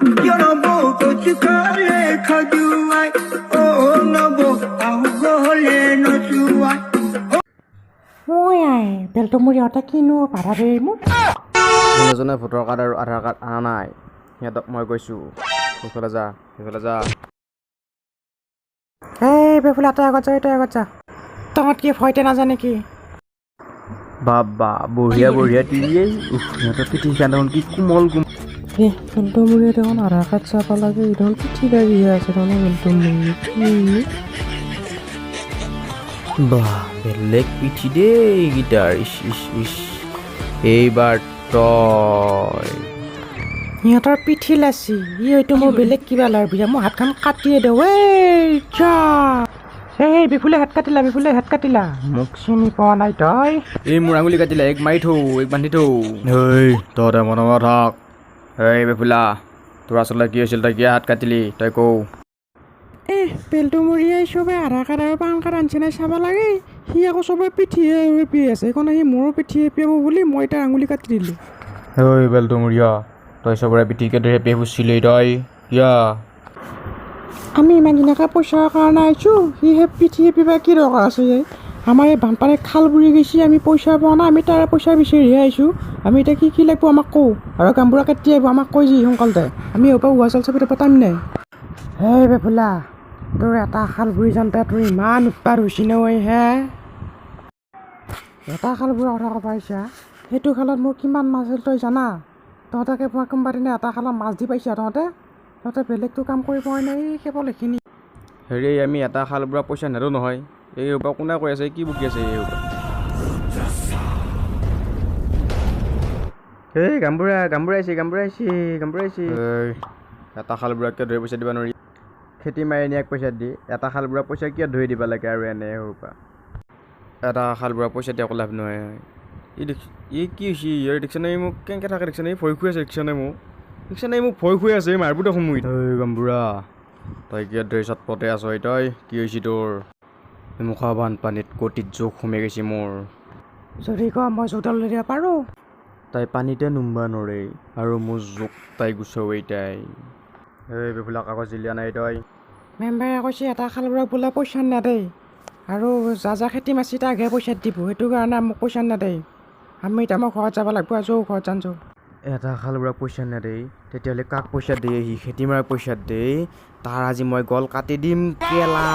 নবৌ কচুকলে খজুৱাই, অ নবৌ আহো গলে নচুৱাই। ঐ আই, বেলটোমূৰীয়াহঁতে কিনো বাধা ধৰি মোক। যোনে যোনে ভোটৰ কাৰ্ড আৰু আধাৰ কাৰ্ড অনা নাই, সিহঁতক মই কৈছোঁ, সেইফালে যা, সেইফালে যা। এই বেফুলা, তই আগত যা, তই আগত যা। তহঁত কি ভয়তে নাজা নেকি? বাবা, বঢ়িয়া বঢ়িয়া তিৰিয়েই। উফ, সিহঁতৰ পিঠিখন দেখোন কি কোমল কোমল। এ বেলটোমূৰীয়া দেখোন আধাৰ কাৰ্ড চাব লাগে, এই দেখোন পিঠি দাঁড়িয়ে আছে দেখোন বেলটোমূৰী। বাহ, বেলেগ পিঠি দেই এইকেইটাৰ। ইচ ইচ ইচ, এইবাৰ তই। সিহঁতৰ পিঠি লাচি ই হয়তো মোৰ বেলেগ কিবা লাৰ বিয়া, মোৰ হাতখন কাটিয়ে দিওঁ। এই যা, এই বিফুলে হাত কাটিলা, বিফুলে হাত কাটিলা। মোক চিনি পোৱা নাই তই? এই মোৰ আঙুলি কাটিলে, এক মাৰি থৌ, এক বান্ধি থৌ। হেই, তহঁতে মনে মনে থাক। হেই বেফুলা, তোৰ আচলতে কি হৈছিল? তই কিয় হাত কাটিলি, তই কৌ। এ পেলটোমূৰীয়াই চবে আধাৰ কাৰ্ড আৰু পান কাৰ্ড আনিছে নাই চাব লাগে। সি আকৌ চবে পিঠিয়ে পি আছে, সেইকাৰণে সি মোৰো পিঠিয়ে পিয়াব বুলি মই তাৰ আঙুলি কাটি দিলোঁ। ঐ বেলটোমূৰীয়া, তই চবৰে পিঠিকে ধৰি হেপিয়াই ফুৰিছিলি তই কিয়? আমি ইমান ধুনীয়াকৈ পইচাৰ কাৰণে আহিছোঁ, সি সেই পিঠি হেপিবা কি দৰকাৰ আছে? এই আমাৰ এই বানপানীত খাল বুৰি গৈছে, আমি পইচা পোৱা নাই, আমি তাৰে পইচা বিচাৰিহে আহিছোঁ। আমি এতিয়া কি কি লাগিব আমাক কওঁ, আৰু গামবুঢ়া কেতিয়া আহিব আমাক কৈ যি সোনকালতে। আমি এবাৰ উহা চাউল চাপি টাইম নাই। হেই বেফুলা, তোৰ এটা খাল বুৰি যাওঁতে তোৰ ইমান উৎপাত হৈছে ন? ঐ হে, এটা খাল বুঢ়া কথা ক'ব পাৰিছা? সেইটো খালত মোৰ কিমান মাছ আছিল তই জানা? তহঁতকে পোৱা কোনোবা দিনা এটা খালত মাছ দি পাইছা তহঁতে? তহঁতে বেলেগটো কাম কৰি পোৱাই নাই, কেৱল এইখিনি। হেৰি, আমি এটা খাল বুঢ়া পইচা নেদো নহয়। এই সোপা কোনে কৈ আছে? কি বকি আছে এই সোপা? এই গামবুঢ়া, গামবুঢ়া আহিছে, গামবুঢ়া আহিছে, গামবুঢ়া আহিছে। এই এটা খাল বুঢ়াক কিয় ধৰি পইচা দিব নোৱাৰি? খেতি মাৰি নিয়াক পইচা দি এটা খাল বুঢ়া পইচা কিয় ধৰি দিব লাগে? আৰু এনে সোপা এটা খাল বুঢ়া পইচা দিয়া একো লাভ নহয়। ই দেখ, ই কি হৈছে ইয়াৰ? দেখিছে নাই মোক কেনেকৈ থাকে? দেখিছে নাই, ভয় খুৱাই আছে। দেখিছে নাই মোক? দেখিছে নাই মোক? ভয় খুৱাই আছে, মাৰিব দেখোন মোক। ঐ গামবুঢ়া, তই কিয় ধৰি চটপটে আছ? তই কি হৈছে তোৰ? মুখা বানপানীত কটিত জোক সোমাই গৈছে মোৰ। যদি কওঁ মই জোকডাল লৈ দিব পাৰোঁ। তাই পানীতে নুমবা নৰে আৰু মোৰ জোক তাই গুচাৱেই তাই। এই বেফুলা, কাগজ জিলিয়া নাই তই। মেম্বাৰে কৈছে এটা খাল বুঢ়াক বোলে পইচা নেদেই, আৰু যা যা খেতি মাছি তাকহে পইচা দিব, সেইটো কাৰণে মোক পইচা নেদেই। আমি এতিয়া মই ঘৰত যাব লাগিব, যৌ ঘৰত যাম যৌ। এটা খাল বুঢ়াক পইচা নেদেই, তেতিয়াহ'লে কাক পইচা দিয়ে সি? খেতি মাৰাক পইচা দেই? তাৰ আজি মই গল কাটি দিম কেলা।